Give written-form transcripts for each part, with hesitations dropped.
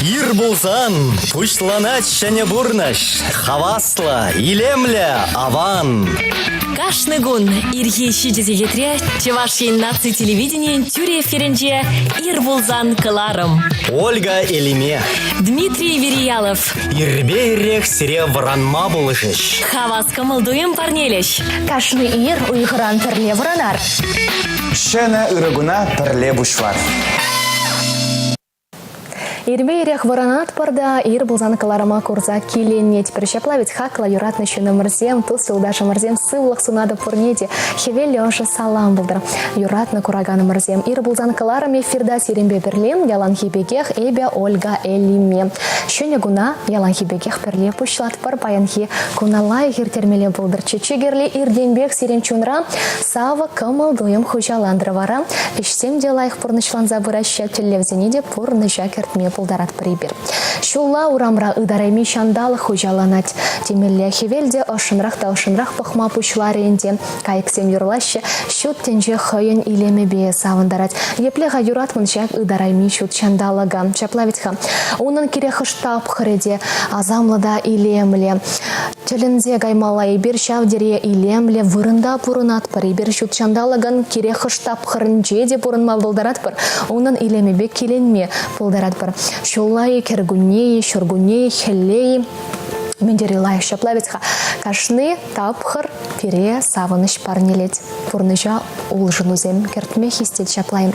Ир пулсан пуҫланать ҫӗнӗ пурнӑҫ. Хаваслӑ, илемлӗ, аван. Кашни кун ирхи 7 сехетре Чӑваш Ен наци телевиденийӗн тӳрӗ эфирӗнче «Ир пулсан» кӑларӑм. Ольга Элиме. Дмитрий Вериялов. Ирпе ирех сире вӑранма пулӑшӗҫ. Хавас кӑмӑл-туйӑм парнелӗҫ. Кашни ир уйӑхран пӗрле вӑранар. Ҫӗнӗ ырӑ куна пӗрле пуҫлар. Ирпе ирех вӑранатпӑр та ир пулсан кӑларӑма курса киленетпӗр. Ҫапла ведь хаклӑ юратнӑ ҫыннӑмӑрсем, тус-юлташӑмӑрсем сывлӑх сунатӑп пурне те. Хӗвеллӗ ӑшӑ салам пултӑр. Юратнӑ кураканӑмӑрсем, ир пулсан кӑларӑм эфирта сирӗнпе пӗрле яланхи пекех эпӗ Ольга Элиме. Ҫӗнӗ куна яланхи пекех пӗрле пуҫлатпӑр. Паянхи куна лайӑх ирттермелле пултӑрччӗ. Чи кирли иртенпех сирӗн чунра савӑк кӑмӑл-туйӑм хуҫалантӑр вара. Ӗҫсем те лайӑх пурнӑҫланса пыраҫҫӗ, тӗллевсене те пурнӑҫа кӗртме пултаратпӑр эпир. Ҫулла урамра ытарайми ҫанталӑк хуҫаланать темелле. Хӗвел те ӑшшӑнрах та ӑшшӑнрах пӑхма пуҫларӗ ӗнтӗ. Кайӑксем юрлаҫҫӗ, ҫут тӗнче хӑйӗн илемӗпе савӑнтарать. Епле-ха юратмӑн ҫак ытарайми ҫут ҫанталӑка? Ҫапла вӗт-ха. Унӑн кирек хӑш тапхӑрӗ те асамлӑ та илемлӗ. Тӗлӗнсе каймалла эпир ҫав тери илемлӗ вырӑнта пурӑнатпӑр. Эпир ҫут ҫанталӑкӑн кирек хӑш тапхӑрӗнче те пурӑнма пултаратпӑр. Унӑн илемӗпе киленме пултаратпӑр. Ҫулла-и, кӗркунне-и, ҫуркунне-и, хӗлле-и мӗн тери лайӑх ҫапла вӗт-ха. Кашни тапхӑр пире савӑнӑҫ парнелет. Пурнӑҫа улшӑнусем кӗртме хистет ҫапла.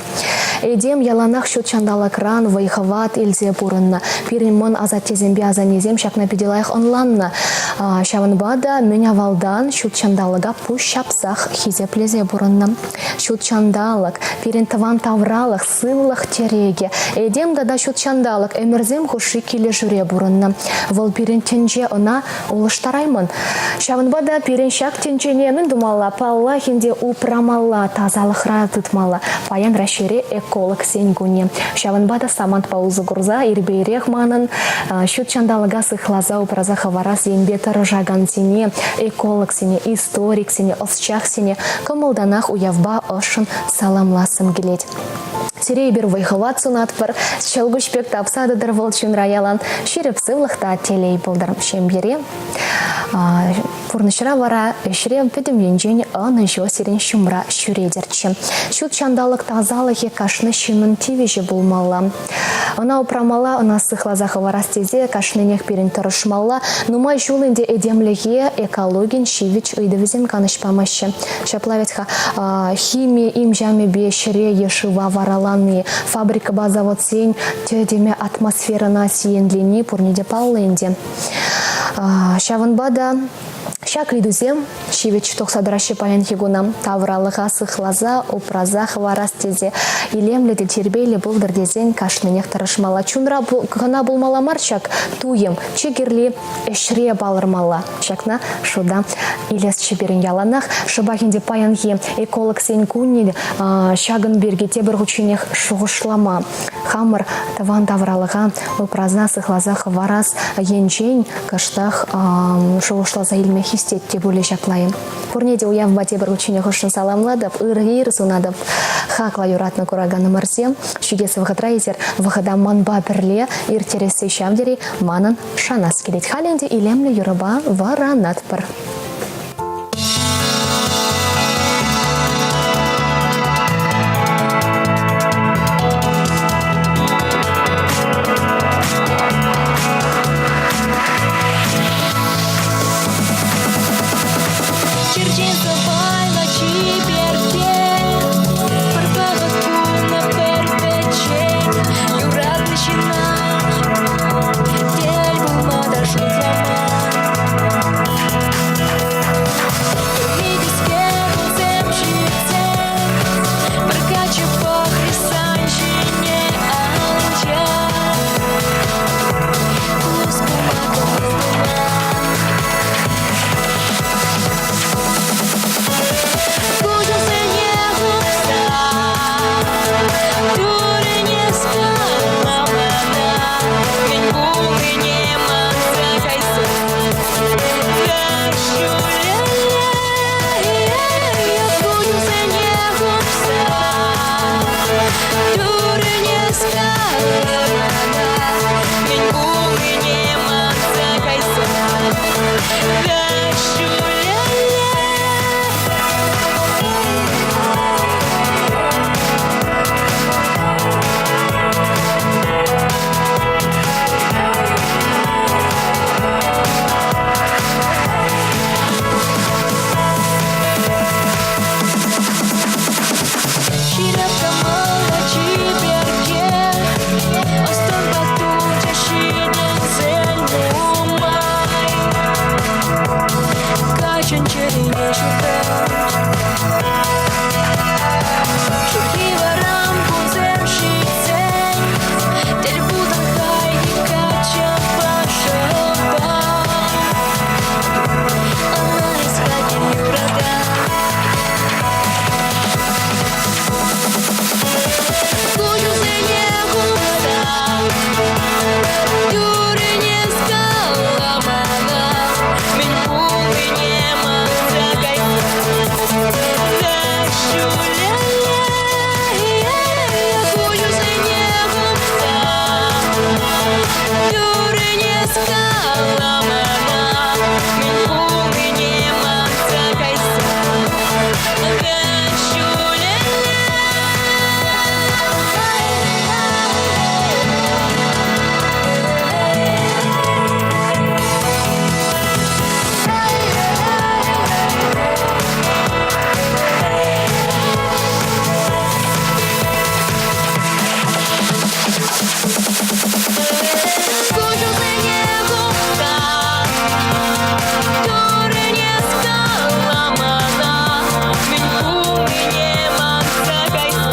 Этем яланах ҫут ҫанталӑкран вӑй-хӑват илсе пурӑннӑ. Пирӗн мӑн асаттесемпе асаннесем ҫакна питӗ лайӑх ӑнланнӑ. Ҫавӑнпа та мӗн авалтан ҫут ҫанталӑка пуҫ ҫапсах хисеплесе пурӑннӑ. Ҫут ҫанталӑк, пирӗн тӑван тавралӑх, сывлӑх тӗрекӗ. Этем тата ҫут ҫанталӑк ӗмӗрсем хушши килӗшӳре пурӑннӑ. Вӑл пирӗн тӗнче ӑна улӑштараймӑн. Ҫавӑнпа та пирӗн ҫак тӗнчене мӗн тумалла? Паллах ӗнтӗ, упрамалла, тасалӑхра тытмалла. Паян Раҫҫейре экологсен кунӗ. Ҫавӑнпа та самантпа усӑ курса ирпе-ирех манӑн ҫут ҫанталӑка сыхласа упраса хӑварас енпе тӑрӑшакансене, экологсене, историксене, ӑсчахсене кӑмӑлтанах уявпа ӑшшӑн саламлассӑм килет. Сире эпир вӑй-хӑват сунатпӑр, ҫӑлкуҫ пек тапса тӑтӑр вӑл чунра ялан. Ҫирӗп сывлӑх та телей пултӑр ҫемьере. Пурнӑҫра вара ӗҫре пӗтӗм енчен ӑнӑҫу сирӗн ҫумра ҫӳретӗрччӗ. Ҫут ҫанталӑк тасалӑхӗ кашни ҫыннӑн тивӗҫӗ пулмалла. Ӑна упрамалла, ӑна сыхласа хӑварас тесе кашнинех пирӗн тӑрӑшмалла. Нумай ҫул ӗнтӗ этемлӗхе экологин ҫивӗч ыйтӑвӗсем канӑҫ памаҫҫӗ. Ҫапла вӗт-ха, хими им-ҫамӗпе ҫӗре е шыва варалани, фабрикӑпа заводсен тӗтӗмӗ атмосферӑна сиенлени пурне те паллӑ ӗнтӗ. Ҫавӑнпа та ҫак ыйтусем ҫивӗч тухса тӑраҫҫӗ паянхи куна. Тавралӑха сыхласа, упраса хӑварас тесе, илемлӗ те тирпейлӗ пултӑр тесен кашнинех тӑрӑшмалла. Чунра кӑна пулмалла мар ҫак туйӑм, чи кирли ӗҫре палӑрмалла. Ҫакна шута илесчӗ пирӗн яланах. Шӑпах ӗнтӗ паянхи экологсен кунӗ ҫакӑн пирки тепӗр хутченех шухӑшлама, хамӑр тӑван тавралӑха упраса сыхласа хӑварас енчен кӑштах шухӑшласа илме хистет те пулӗ ҫапла-и. Пурне те уявпа тепӗр хутченех ӑшшӑн саламлатӑп, ырӑ ир сунатӑп. Хаклӑ юратнӑ кураканӑмӑрсем, ҫитес вӑхӑтра эсир вӑхӑта манпа пӗрле ирттерессе ҫав тери манӑн шанас килет. Халӗ ӗнтӗ илемлӗ юрӑпа вӑранатпӑр. Черчен сӑпайлӑ чиперкке, пӗр вӑхӑт пулнӑ пӗр пӗччен, юратнӑ ҫынна тӗл пулма та шутламан. Кала мана, мӗн пулнине манса кайса. Куҫусене хупса Турне скала мана, мӗн пулнине манса кайса.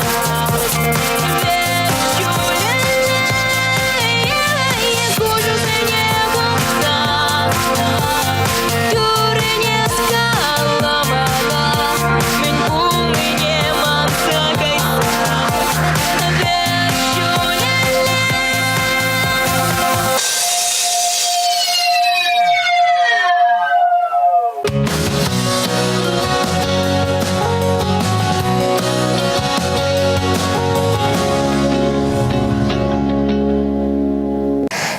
Куҫусене хупса Турне скала мана, мӗн пулнине манса кайса.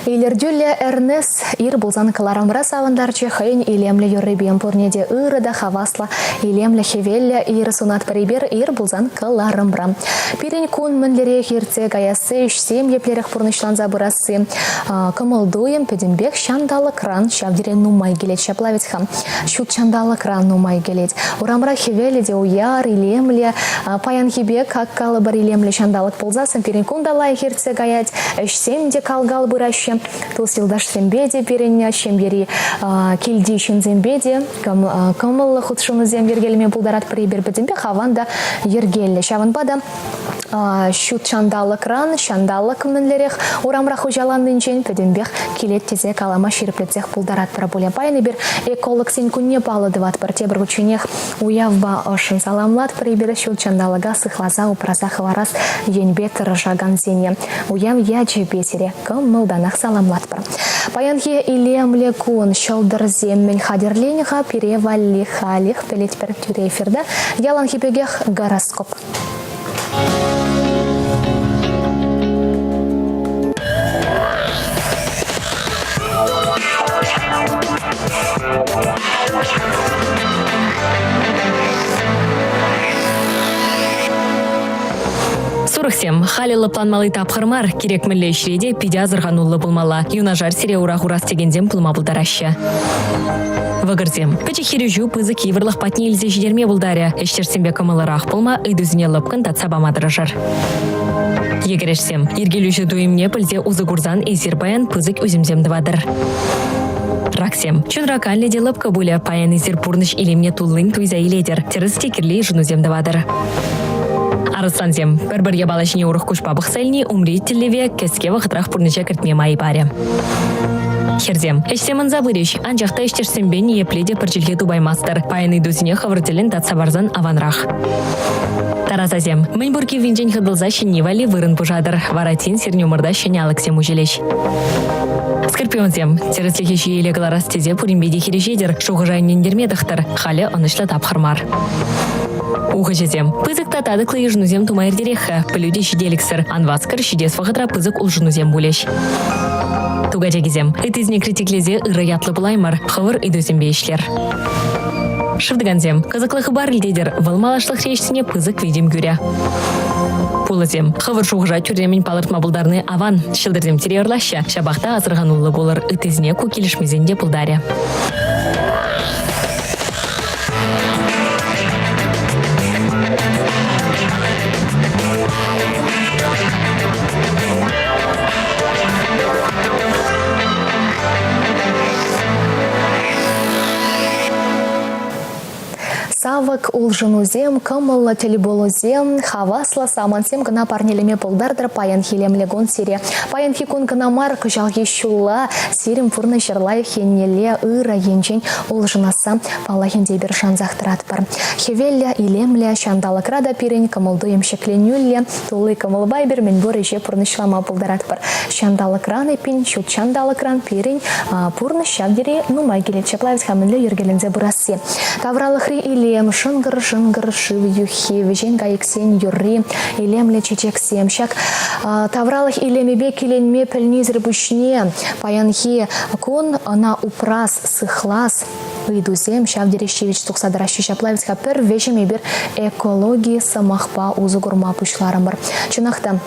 Илӗртӳллӗ Эрнес ир пулсан кӑларӑмра савӑнтарчӗ хӑйӗн илемлӗ юррипе. Пурне те ырӑ та хаваслӑ, илемлӗ хӗвеллӗ ир сунатпӑр эпир ир пулсан кӑларӑмра. Пирӗн кун мӗнлерех иртсе каясси, ӗҫсем еплерех пурнӑҫланса пырасси, кӑмӑл-туйӑм пӗтӗмпех ҫанталӑкран ҫав тери нумай килет. Ҫапла вӗт-ха, ҫут ҫанталӑкран нумай килет. Урамра хӗвелӗ те уяр, илемлӗ. Паянхи пек, ак калӑпӑр, илемлӗ ҫанталӑк пулсассӑн пирӗн кун та лайӑх иртсе каять, ӗҫсем те кал-кал пыраҫҫӗ. Тус-юлташсемпе те пирӗн ҫемьери килти ҫынсемпе те кӑмӑллӑ хутшӑнусем йӗркелеме пултаратпӑр эпир пӗтӗмпех аван та йӗркеллӗ. Ҫавӑнпа та ҫут ҫанталӑкран ҫанталӑк мӗнлерех урамра хуҫаланнинчен пӗтӗмпех килет тесе калама ҫирӗплетсех пултаратпӑр пулӗ. Паян эпир экологсен кунне паллӑ тӑватпӑр. Тепӗр хутченех уявпа ӑшшӑн саламлатпӑр эпир ҫут ҫанталӑка сыхласа упраса хӑварас енпе тӑрӑшакансене. Уяв ячӗпе сире кӑмӑлтанах саламлатпӑр. Паянхи илемлӗ кун ҫӑлтӑрсем мӗн хатӗрленӗ-ха пире валли халех пӗлетпӗр тӳрӗ эфирта. Яланхи пекех гороскоп. Сурӑхсем, халӗ лӑпланмалли тапхӑр мар, кирек мӗнле ӗҫре те питӗ асӑрхануллӑ пулмалла. Юнашар сире ура хурас текенсем пулма пултараҫҫӗ. Вӑкӑрсем. Пӗчӗк хирӗҫӳ пысӑк йывӑрлӑх патне илсе ҫитерме пултарӗ. Ӗҫтешсемпе кӑмӑллӑрах пулма, ыйтусене лӑпкӑн татса пама тӑрӑшӑр. Йӗкӗрешсем. Йӗркелӳҫӗ туйӑмне пӗлсе усӑ курсан эсир паян пысӑк ӳсӗмсем тӑватӑр. Раксем. Чунра канлӗ те лӑпкӑ пулӗ. Паян эсир пурнӑҫ илемне туллин туйса илетӗр. Тӗрӗс те кирлӗ йышӑнусем тӑватӑр. Арӑслансем. Пӗр-пӗр япала ҫине урӑх куҫпа пӑхса илни умри тӗллеве кӗске вӑхӑтрах пурнӑҫа кӗртме май парӗ. Хӗрсем. Ӗҫсем ӑнса пырӗҫ, анчах та ӗҫтешсемпе ниепле те пӗр чӗлхе тупаймастӑр. Паян ыйтусене хӑвӑр тӗллӗн татса парсан аванрах. Тарасасем. Мӗн пур киввинчен хӑтӑлса ҫӗнни валли вырӑн пушатӑр. Вара тин сирӗн умӑрта ҫӗнӗ алӑксем уҫӑлӗҫ. Скорпионсем. Тӗрӗслӗхе ҫиеле кӑларас тесе пуринпе те хирӗҫетӗр. Шухӑша ӗнентерме тӑхтӑр. Халӗ ӑнӑҫлӑ тапхӑр мар. Ухӑҫӑсем. Пысӑк та татӑклӑ йышӑнусем тума иртерех-ха. Пӗлӳ те ҫителӗксӗр. Ан васкӑр, ҫитес вӑхӑтра пысӑк улшӑнусем пулӗҫ. Тукачакисем. Ыттисене критиклесе ырӑ ятлӑ пулаймӑр. Хӑвӑр ыйтусемпе ӗҫлер. Шывтӑкансем. Кӑсӑклӑ хыпар илтетӗр. Вӑл малашлӑхри ӗҫсене пысӑк витӗм кӳрӗ. Пулӑсем. Хӑвӑр шухӑша тӳрремӗн палӑртма пултарни аван. Ҫӑлтӑрсем сире ырлаҫҫӗ. Ҫапах та асӑрхануллӑ пулӑр. Ыттисене ку килӗшмесен те пултарӗ. Савӑк улшӑнусем, кӑмӑллӑ тӗлпулусем, хаваслӑ самантсем кӑна парнелеме пултартӑр паянхи илемлӗ кун сире. Паянхи кун кӑна мар, кӑҫалхи ҫулла сирӗн пурнӑҫӑр лайӑх еннелле ырӑ енчен улшӑнасса паллах ӗнтӗ эпир шансах тӑратпӑр. Хӗвеллӗ, илемлӗ ҫанталӑкра та пирӗн кӑмӑл-туйӑм ҫӗкленӳллӗ, тулли кӑмӑлпа эпир мӗнпур ӗҫе пурнӑҫлама пултаратпӑр. Ҫанталӑкран, эппин, ҫут ҫанталӑкран пирӗн пурнӑҫ ҫав тери нумай килет. Ҫапла вӗт-ха мӗнле йӗркеленсе пырасси. Тавралӑхри илем. Шӑнкӑр-шӑнкӑр шыв юххи, вӗҫен кайӑксен юрри, илемлӗ чечексем. Ҫак тавралӑх илемӗпе киленме пӗлнисӗр пуҫне паянхи кун ӑна упрас, сыхлас ыйтусем ҫав тери ҫивӗч тухса тӑраҫҫӗ. Ҫапла вӗт-ха пӗр вӗҫӗм эпир экологи сӑмахпа усӑ курма пуҫларӑмӑр. Чӑнах та,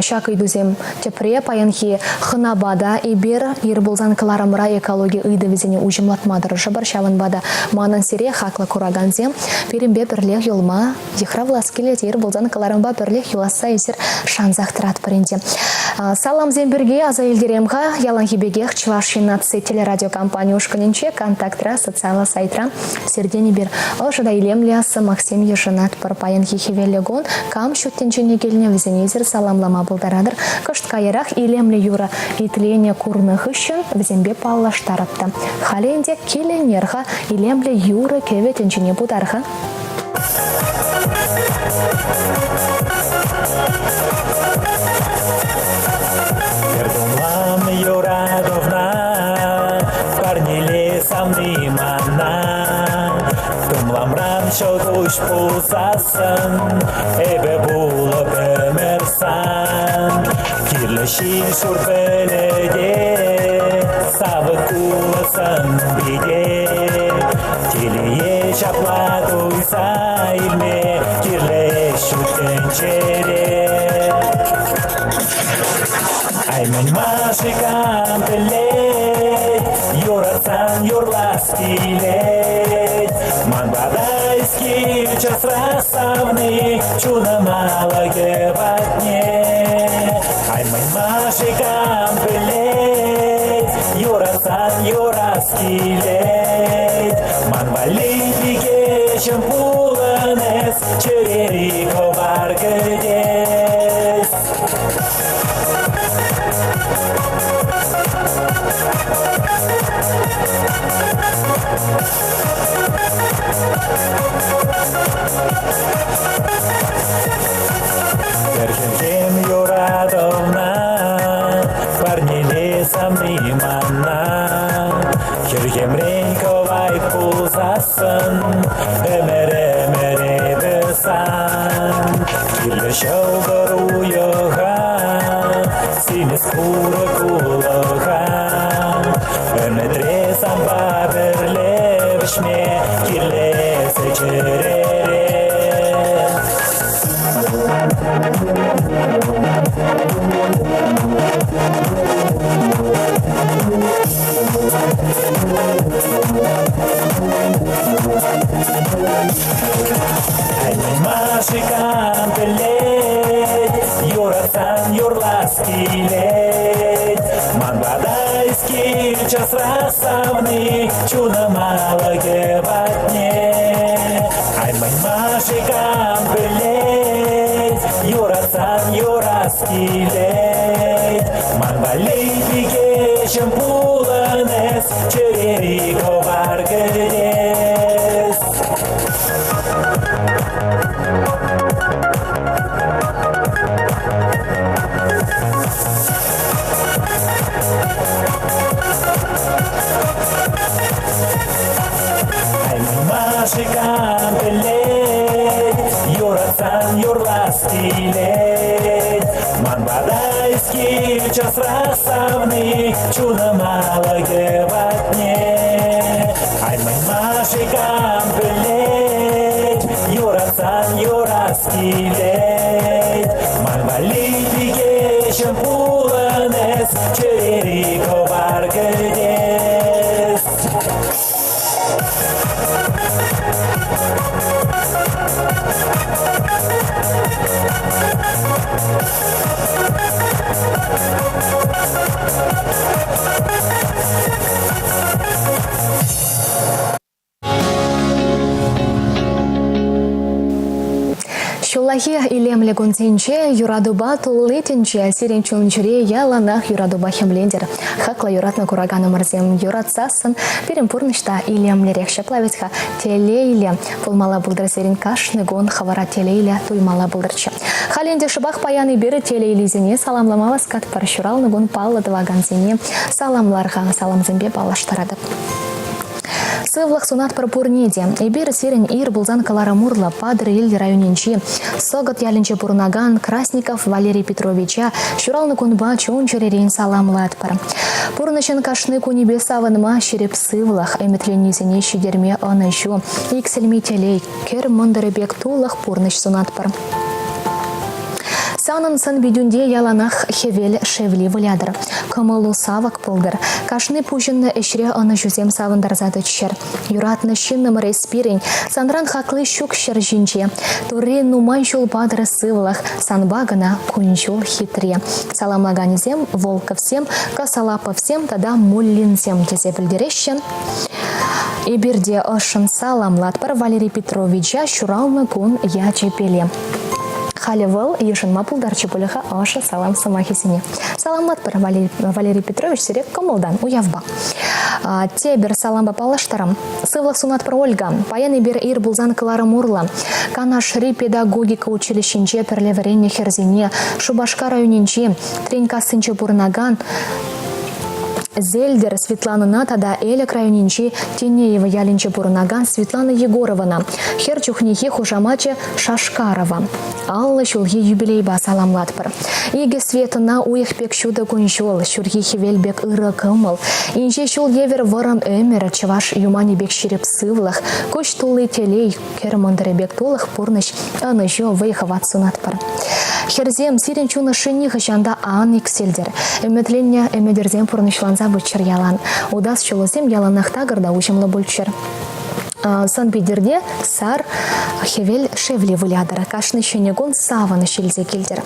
Ҫак ыйтусем тӗпре паянхи хӑнапа та эпир ир пулсан кӑларӑмра экологи ыйтӑвӗсене уҫӑмлатма тӑрӑшӑпӑр. Ҫавӑнпа та манӑн сире, хаклӑ куракансем, пирӗнпе пӗрлех юлма йыхравлас килет. Ир пулсан кӑларӑмпа пӗрлех юласса эсир шансах тӑратпӑр ӗнтӗ. Саламсем пирки аса илтерем-ха. Яланхи пекех Чӑваш Ен наци телерадиокомпани ушкӑнӗнче Контактра социаллӑ сайтра Сиртен эпир ӑшӑ та илемлӗ сӑмахсем йышӑнатпӑр. Паянхи хӗвеллӗ кун кам ҫут тӗнчене килнӗ, вӗсене эсир саламлама пултаратӑр. Кӑшт каярах илемлӗ юрӑ итленӗ курнӑ хыҫҫӑн вӗсемпе паллаштарӑп та. Халӗ ӗнтӗ киленер-ха, илемлӗ юрӑ-кӗвӗ тӗнчине путар-ха. Эрдумлан юратӑвна парнеле савни мана. Тумламран ҫӑлкуҫ пулсассӑн эпӗ пулӑп ӗмӗр сан. Кирлӗ ҫил шур пӗлӗте, савӑк кулӑсӑн пите. Телее ҫапла туйса илме кирлӗ ҫут тӗнчере. Ай, мӗн-ма-ши кам пӗлет, юратсан юрлас килет. Ман пата эс кил часрах савни, чунӑм алӑкӗ патне. Ай, мӗн-ма-ши кам пӗлет, юратсан юрас килет. Ман валли пикеҫӗм пулӑн эс, чӗрери кӑвар кӗтес. Хӗрхенсем юратӑвна парнеле савни мана. Хӗлхемрен кӑвайт пулсассӑн ӗмӗр-ӗмӗр эпӗ сан. Кирлӗ ҫӑлтӑр уйӑха, симӗс курӑк улӑха. Ӗмӗтре санпа пӗрле вӗҫме кирлӗ эсӗ чӗрере. Машикан пӗлет, юратсан юрлас килет. Ман пата эс кил часрах савни, чунӑм алӑкӗ патне. Ай, мӗн-ма-ши кам пӗлет, юратсан юрас килет. Ман валли пикеҫӗм пулӑн эс, чӗрери кӑвар кӗтес. Ай, мӗн-ма-ши кам пӗлет, юратсан юрлас килет. Ман пата эс кил часрах савни, чунӑм алӑкӗ патне. Ай, мӗн-ма-ши кам пӗлет, юратсан юрас килет. Ман валли пикеҫӗм пулӑн эс, чӗрери кӑвар кӗтес. Ҫуллахи илемлӗ кунсенче юратупа тулли тӗнче сирӗн чун-чӗре яланах юратупа хӗмлентӗр. Хаклӑ юратнӑ кураканӑмӑрсем, юратсассӑн пирӗн пурнӑҫ та илемлӗрех. Ҫапла вӗт-ха телейлӗ пулмалла пултӑр сирӗн кашни кун хӑвӑра телейлӗ туймалла пултӑрччӗ. Халь ӗнтӗ шӑпах паян эпир телейлисене саламлама васкатпӑр. Ҫуралнӑ кун паллӑ тӑвакансене саламлар-ха, саламсемпе паллаштаратӑп. Сывлӑх сунатпӑр пурне те. Эпир сирӗн ир пулсан кӑларӑм урлӑ Патӑрьел районӗнчи Сӑкӑт ялӗнче пурӑнакан Красников Валерий Петровича ҫуралнӑ кунпа чун-чӗререн саламлатпӑр. Пурнӑҫӑн кашни кунӗпе савӑнма ҫирӗп сывлӑх, ӗмӗтленнисене ҫитерме ӑнӑҫу, иксӗлми телей, кӗр мӑнтӑрӗ пек тулӑх пурнӑҫ сунатпӑр. Санӑн сӑн-питӳнте яланах хӗвел шевли вылятӑр, кӑмӑлу савӑк пултӑр. Кашни пуҫӑннӑ ӗҫре ӑнӑҫусем савӑнтарса тӑччӑр. Юратнӑ ҫыннӑмӑр эс пирӗн, санран хакли ҫук ҫӗр ҫинче. Турри нумай ҫул патӑр сывлӑх, санпа кӑна кун-ҫул хитре. Саламлаканӗсем Волковсем, Косолаповсем тата Муллинсем тесе пӗлтереҫҫӗ. Эпир те ӑшшӑн саламлатпӑр Валерий Петровича ҫуралнӑ кун ячӗпеле. Халӗ вӑл йышӑнма пултарчӗ пулӗ-ха ӑшӑ салам сӑмахӗсене. Саламлатпӑр, Валерий Петрович, сире кӑмӑлтан уявпа. Тепӗр салампа паллаштарам. Сывлӑх сунатпӑр, Ольга. Паян эпир ир пулсан кӑларӑм урлӑ. Канашри педагогика училищинче пӗрле вӗреннӗ хӗрсене Шупашкар районӗнчи Тренькассинче пурӑнакан Зельдер Светланӑна тата Элӗк районӗнчи Тенеево ялӗнче пурӑнакан Светлана Егоровӑна хӗр чухнехи хушамачӗ Шашкарова 50 ҫулхи юбилейпа саламлатпӑр. Икӗ Светӑна уйӑх пек ҫутӑ кун-ҫул, ҫурхи хӗвел пек ырӑ кӑмӑл, инҫе ҫул евӗр вӑрӑм ӗмӗр, чӑваш юманӗ пек ҫирӗп сывлӑх, куҫ тулли телей, Кӗр мӑнтӑрӗ пек тулӑх пурнӑҫ, ӑнӑҫу, вӑй-хӑват сунатпӑр. Хӗрсем, сирӗн чун ӑшши нихӑҫан та ан иксӗлтӗр. Ӗмӗтленнӗ ӗмӗтӗрсем пурнӑҫланса пыччӑр ялан. Утас ҫулусем яланах такӑр та уҫӑмлӑ пулччӑр. Сӑн-Питӗрте сар хӗвел шевли вылятӑр. Кашни ҫӗнӗ кун савӑнӑҫ илсе килтӗр.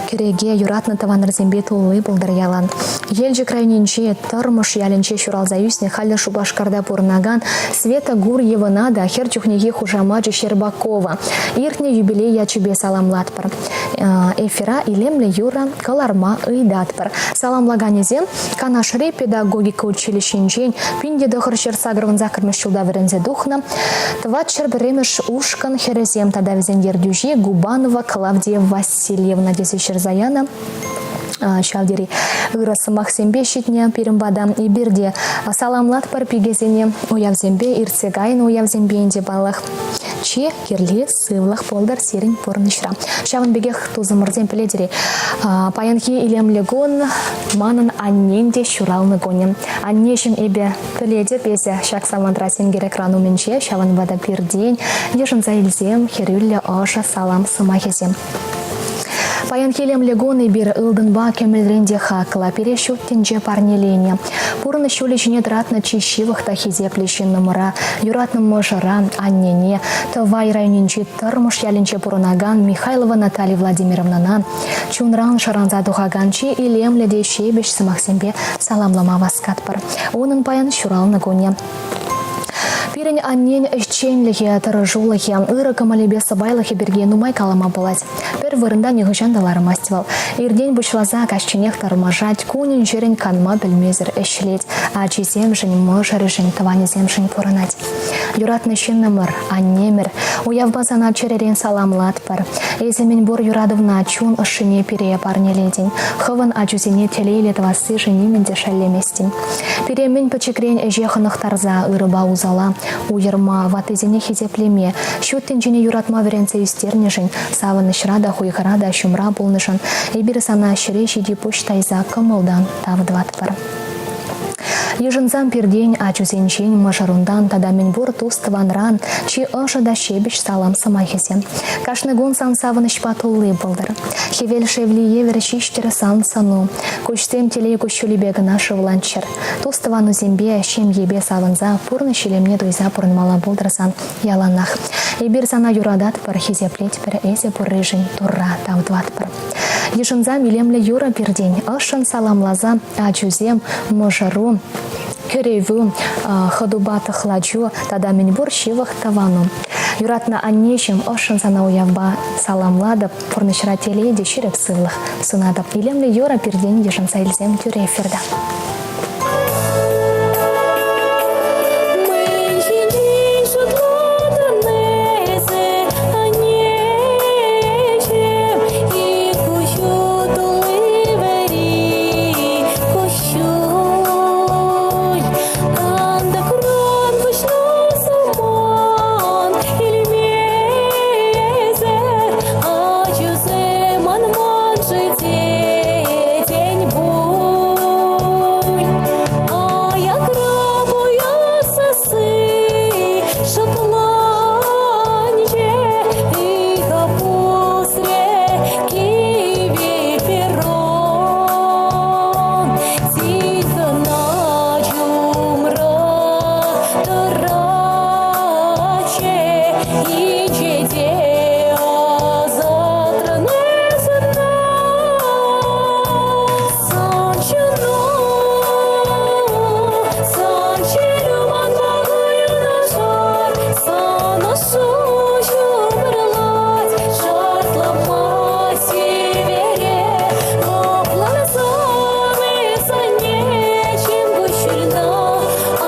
Кӗреке юратнӑ тӑванӑрсемпе тулли пултӑр ялан. Елчӗк районӗнчи Тӑрмӑш ялӗнче ҫуралса ӳснӗ, халӗ Шупашкарта пурӑнакан Света Гурьевӑна та хӗр чухнехи хушамачӗ Щербакова. Иртнӗ юбилей ячӗпе саламлатпӑр. Эфира илемлӗ юрӑ кӑларма ыйтатпӑр. Саламлаканӗсем Канашри педагогика училищинчен 1988 ҫулта вӗренсе тухнӑ 401-мӗш ушкӑн хӗрӗсем тата вӗсен ертӳҫи Губанова Клавдия Васильевна тесе ҫырса янӑ. Ҫав тери ырӑ сӑмахсемпе ҫитнӗ пирӗн пата. Эпир те саламлатпӑр пикесене уявсемпе, иртсе кайнӑ уявсемпе ӗнтӗ паллах. Чи кирли сывлӑх пултӑр сирӗн пурнӑҫра. Ҫавӑн пекех тусӑмӑрсем пӗлетӗр-и, паянхи илемлӗ кун манӑн аннен те ҫуралнӑ кунӗ. Аннеҫӗм эпӗ пӗлетӗп эсӗ ҫак самантра сенкер экран умӗнче, ҫавӑнпа та пиртен йышӑнса илсем хӗрӳллӗ ӑшӑ салам сӑмахӗсем. Паянхи илемлӗ кун эпир ылтӑнпа кӗмӗлрен те хаклӑ, пире ҫут тӗнче парнеленӗ. Пурнӑҫ ҫулӗ ҫине тӑратнӑ чи ҫывӑх та хисеплӗ ҫыннӑмӑра, юратнӑ мӑшӑра, аннене, Тӑвай районӗнчи Тӑрмӑш ялӗнче пурӑнакан Михайлова Наталья Владимировнӑна чунран шӑранса тухакан чи илемлӗ те ҫепӗҫ сӑмахсемпе саламлама васкатпӑр. Унӑн паян ҫуралнӑ кунӗ. Пирӗн аннен ӗҫченлӗхӗ, тӑрӑшулӑхӗ, ырӑ кӑмӑлӗпе сӑпайлӑхӗ пирки нумай калама пулать. Пӗр вырӑнта нихӑҫан та лармасть вӑл. Иртен пуҫласа каҫченех тӑрмашать, кунӗн-ҫӗрӗн канма пӗлмесӗр ӗҫлет, ачисемшӗн, мӑшӑрӗшӗн, тӑванӗсемшӗн пурӑнать. Юратнӑ ҫыннӑмӑр, аннемӗр, уявпа сана чӗререн саламлатпӑр. Эсӗ мӗнпур юратӑвна, чун ӑшшине пире парнелетӗн. Хӑвӑн ачусене телейлӗ тӑвассишӗн нимӗн те шеллеместӗн. Пире мӗн пӗчӗкрен ӗҫе хӑнӑхтарса ырӑпа усала уйӑрма, ваттисене хисеплеме, ҫут тӗнчене юратма вӗрентсе ӳстернӗшӗн, савӑнӑҫра та хуйхӑра та ҫумра пулнӑшӑн эпир сана ҫӗре ҫити пуҫ тайса кӑмӑлтан тав тӑватпӑр. Йышӑнсан пиртен, ачусенчен, мӑшӑрунтан тата мӗнпур тус-тӑванран чи ӑшӑ та ҫепӗҫ салам сӑмахӗсем. Кашни кун сан савӑнӑҫпа тулли пултӑр. Хӗвел шевли евӗр ҫиҫтӗр сан сӑну. Куҫсем телей куҫҫулӗпе кӑна шывланччӑр. Тус-тӑванусемпе, ҫемьепе савӑнса, пурнӑҫ илемне туйса пурӑнмалла пултӑр сан яланах. Эпир сана юрататпӑр, хисеплетпӗр, эсӗ пурришӗн Турра тав тӑватпӑр. Йышӑнсам илемлӗ юрӑ пиртен, ӑшшӑн саламласа ачусем, мӑшӑру, кӗревӳ, хӑтупа тӑхлачу тата мӗнпур ҫывӑх тӑвану. Юратнӑ аннеҫӗм, ӑшшӑн сана уявпа саламлатӑп. Пурнӑҫра телей те ҫирӗп сывлӑх сунатӑп. Илемлӗ юрӑ пиртен йышӑнса илсем тӳрӗ эфирта. Куҫҫуль, ан та куран пуҫна. Инҫете ӑсатрӑн эс ӑна. Сан чуну, сан чӗрӳ манпа юнашар, сан ӑшу ҫумӑрлать, шартлама сивере лӑплансан эс аннеҫӗм куҫҫульна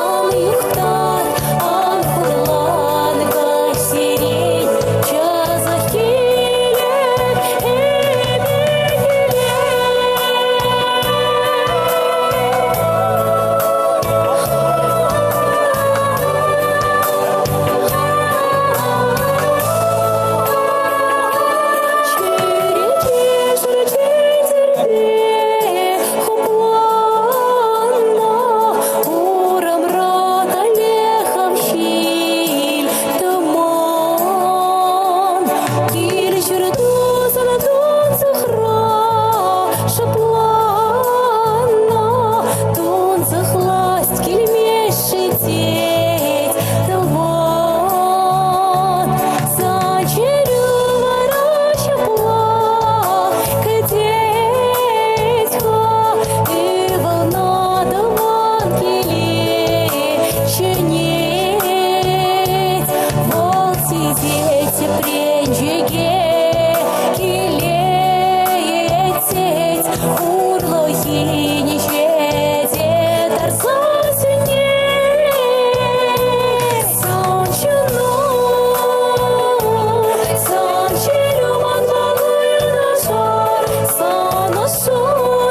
ан юхтар, ан хурлан каҫсерен часах килеп эпӗ киле. Чӳрече хупланнӑ, урамра каллех ҫил тӑман. Кил-ҫуртусӑн тунсӑхра шӑпланнӑ, тунсӑхласть килмест-ши тет тӑван. Сан чӗрӳ вара ҫапла кӗтет-ха, ывӑлна тӑван киле чӗнет. Вӑл сисет тӗпренчӗке килет тет, хурлӑхӗн ҫӗте тарса сӳнет. Сан чуну, сан чӗрӳ манпа юнашар, сан ӑшу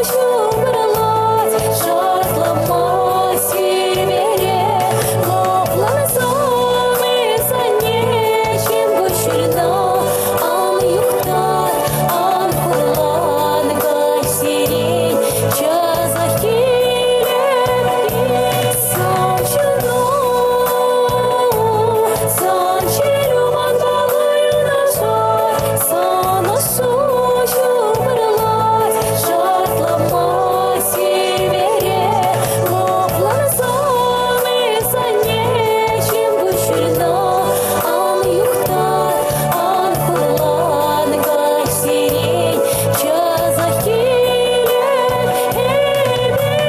ҫумӑрлать, шартлама сивере лӑплансан эс аннеҫӗм куҫҫульна ан юхтар, ан хурлан каҫсерен часах килеп сан чуну, сан чӗрӳ манпа юнашар, сан ӑшу ҫумӑрлать, шартлама сивере лӑплансан эс аннеҫӗм куҫҫульна ан юхтар, ан хурлан каҫсерен часах килеп эпӗ киле.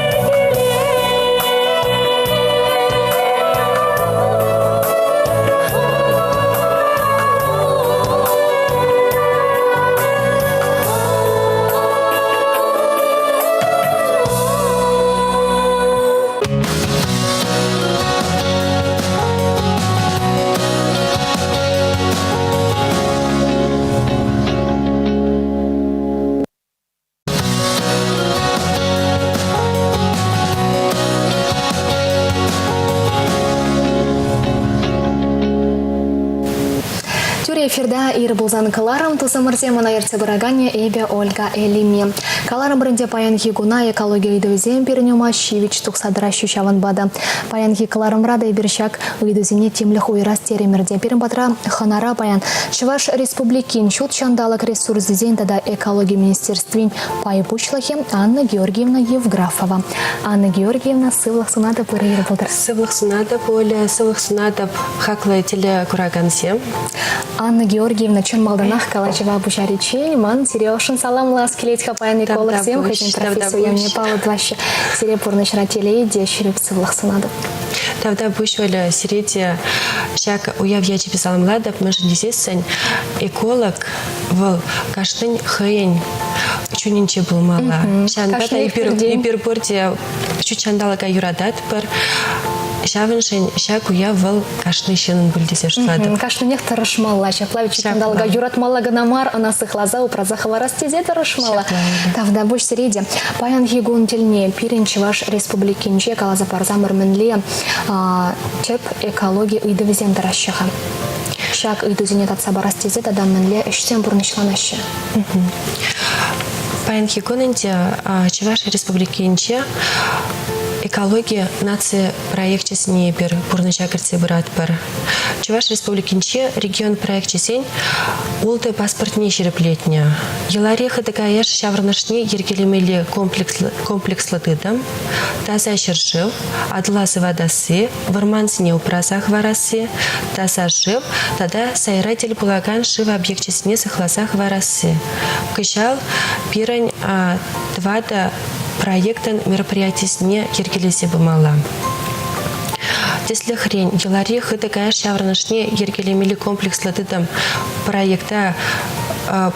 Тӳрӗ эфирта ир пулсан кӑларӑм тусӑмӑрсем ӑна ертсе пыраканӗ эпӗ Ольга Элиме. Каларӑмӑр ӗнтӗ паянхи куна экологи ыйтӑвӗсем пирӗн ума ҫивӗч тухса тӑраҫҫӗ ҫавӑнпа та. Паянхи кӑларӑмра та эпир ҫак ыйтусене тимлӗх уйӑрас терӗмӗр те. Пирӗн патра хӑнара паян Чӑваш Республикин ҫут ҫанталӑк ресурсӗсен тата экологи министерствин пай пуҫлӑхӗ Анна Георгиевна Евграфова. Анна Георгиевна, сывлӑх сунатӑп, ырӑ ир пултӑр. Сывлӑх сунатӑп, Оля, сывлӑх сунатӑп, хаклӑ телекуракансем. Анна Георгиевна, чӑн малтанах калаҫӑва пуҫариччен ман сире ӑшшӑн саламлас килет-ха паян экологсем хӑйсен професси уявне паллӑ тӑваҫҫӗ. Сире пурнӑҫра телей те ҫирӗп сывлӑх сунатӑп. Тавтапуҫ, Оля, сире те ҫак уяв ячӗпе саламлатӑп. Мӗншӗн тесессӗн эколог вӑл кашнин хӑйӗн чунӗнче пулмалла. Ҫавӑнпа та эпир пурте ҫут ҫанталӑка юрататпӑр. Ҫавӑншӑн ҫак уяв вӑл кашни ҫыннӑн пуль тесе шутлатӑп. Кашнинех тӑрӑшмалла. Ҫапла ҫут ҫанталӑка юратмалла кӑна мар, ӑна сыхласа, упраса хӑварас тесе тӑрӑшмалла. Тавтапуҫ сире те. Паянхи кун тӗлне пирӗн Чӑваш Республикинче каласа парсамӑр мӗнле тӗп экологи ыйтӑвӗсем тӑраҫҫӗ-ха? Ҫак ыйтусене татса парас тесе тата мӗнле ӗҫсем пурнӑҫланаҫҫӗ? Паянхи кун ӗнтӗ Чӑваш Республикинче экологи. Экологи наци проекчӗсене эпир пурнӑҫа кӗртсе пыратпӑр. Чӑваш Республикинче регион проекчӗсен ултӑ паспортне ҫирӗплетнӗ. Йӑлари хытӑ-каяш ҫаврӑнӑшне йӗркелемелли комплекслӑ тытӑм, таса ҫӗршыв, Атӑла сыватасси, вӑрмансене упраса хӑварасси, таса шыв тата сайра тӗл пулакан шыв объекчӗсене сыхласа хӑварасси. Кӑҫал пирӗн тӑватӑ проектӑн мероприятисене йӗркелесе пымалла. Тӗслӗхрен, йӑлари хытӑ каяш ҫаврӑнӑшне йӗркелемелли комплекслӑ тытӑм проекта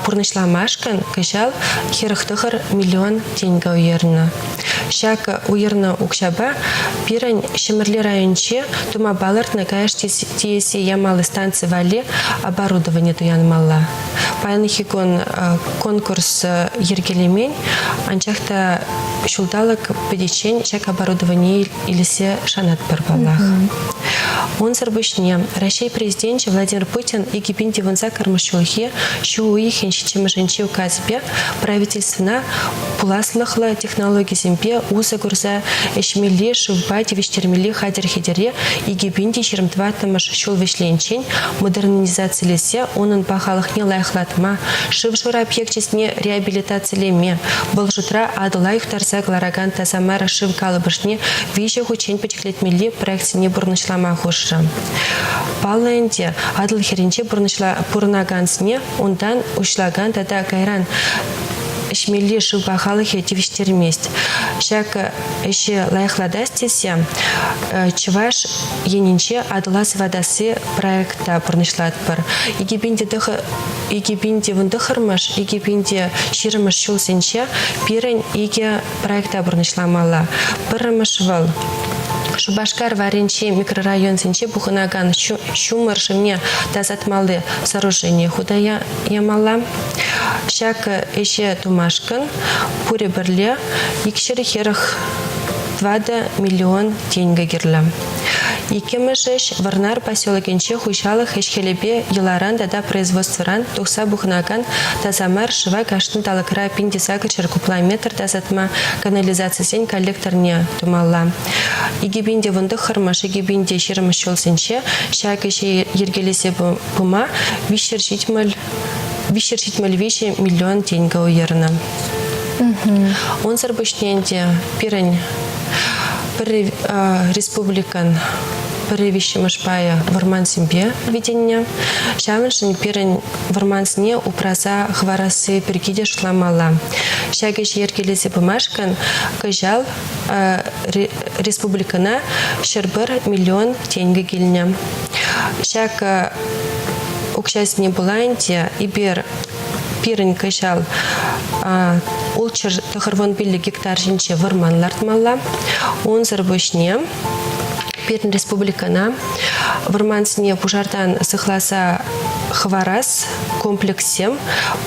пурнӑҫламашкӑн кӑҫал 49 миллион тенкӗ уйӑрнӑ. Ҫак уйӑрнӑ укҫапа пирӗн Ҫӗмӗрле районӗнче тума палӑртнӑ каяш тиесе ямалли станци валли оборудовани туянмалла. Паянхи кун конкурс йӗркелемен, анчах та ҫулталӑк пӗтиччен ҫак оборудование илсе шанатпӑр паллах. Унсӑр пуҫне Раҫҫей Президенчӗ Владимир Путин 2018 ҫулхи ҫу уйӑхӗн ҫиччӗмӗшӗнчи указӗпе правительствӑна пуласлӑхлӑ технологисемпе усӑ курса ӗҫмелли шывпа тивӗҫтермелли хатӗр-хӗтӗре 2024 ҫул вӗҫлениччен модернизацилесе унӑн пахалӑхне лайӑхлатма, шыв-шур объекчӗсене реабилитацилеме, вӑл шутра Атӑла юхтарса кӑларакан таса мар шыв калӑпӑшне виҫӗ хутчен пӗчӗклетмелли проектсене пурнӑҫлама хушрӗ. Паллӑ ӗнтӗ, Атӑл хӗрринче пурӑнакансене унтан уҫлакан тата кайран ӗҫмелли шыв пахалӑхӗ тивӗҫтермест. Ҫак ӗҫе лайӑхлатас тесе Чӑваш Енӗнче Атӑла сыватасси проекта пурнӑҫлатпӑр. 2019-мӗш, 2020-мӗш ҫулсенче пирӗн икӗ проекта пурнӑҫламалла. Пӗрремӗш вӑл Шупашкар варринчи микрорайонсенче пухӑнакан ҫумӑр шывне тасатмалли сооружение хута ямалла. Ҫак ӗҫе тумашкӑн пурӗ пӗрле 244 миллион тенкӗ кирлӗ. Иккӗмӗш ӗҫ Вӑрнар поселокӗнче хуҫалӑх ӗҫ-хӗлӗпе йӑларан тата производствӑран тухса пухӑнакан таса мар шыва кашни талӑкра 1800 кубла метр тасатма канализацисен коллекторне тумалла. 2019-мӗш 2020 ҫулсенче ҫак ӗҫе йӗркелесе пыма 373 миллион тенкӗ уйӑрнӑ. Унсӑр пуҫне ӗнтӗ пирӗн пӗр республикӑн пӗрре виҫҫӗмӗш пайӗ вӑрмансемпе витӗннӗ. Ҫавӑншӑн пирӗн вӑрмансене упраса хӑварасси пирки те шутламалла. Ҫак ӗҫе йӗркелесе пымашкӑн кӑҫал республикӑна 101 миллион тенкӗ килнӗ. Ҫак укҫасене пула ӗнтӗ эпир пирӗн кӑҫал ултҫӗр тӑхӑрвун пиллӗк гектар ҫинче вӑрман лартмалла. Унсӑр пуҫне пирӗн республикӑна вӑрмансене пушартан сыхласа хӑварас комплекссем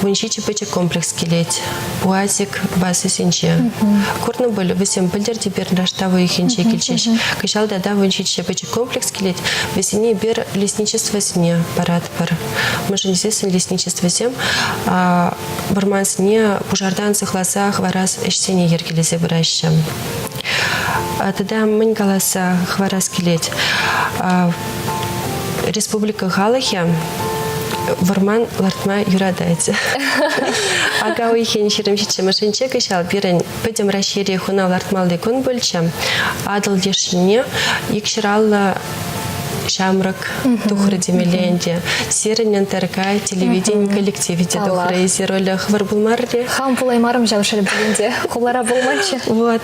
17 пӗчӗк комплекс килет. УАЗик базисенче. Курнӑ пуль, вӗсем пӗлтӗр те пирӗн раштав уйӑхӗнче килчӗҫ. Кӑҫал тата 17 пӗчӗк комплекс килет. Вӗсене эпир лесничествосене паратпӑр. Мӗншӗн тесессӗн лесничествосем вӑрмансене пушартан сыхласа хӑварас ӗҫсене йӗркелесе пыраҫҫӗ. Тата мӗн каласа хӑварас килет? Республика халӑхӗ вӑрман лартма юратать. Ака уйӑхӗн 27-мӗшӗнче кӑҫал пирӗн Пӗтӗм Раҫҫейре хунав лартмалли кун пулчӗ. Атӑл леш енне 250 ҫамрӑк тухрӗ темелле ӗнтӗ. Сирӗн НТРК телевидени коллективӗ те тухрӗ. Эсир Оля хӑвӑр пулмарӑр-и? Хам пулаймарӑм ҫав шел пулин те. Хулара пулманччӗ. Вот.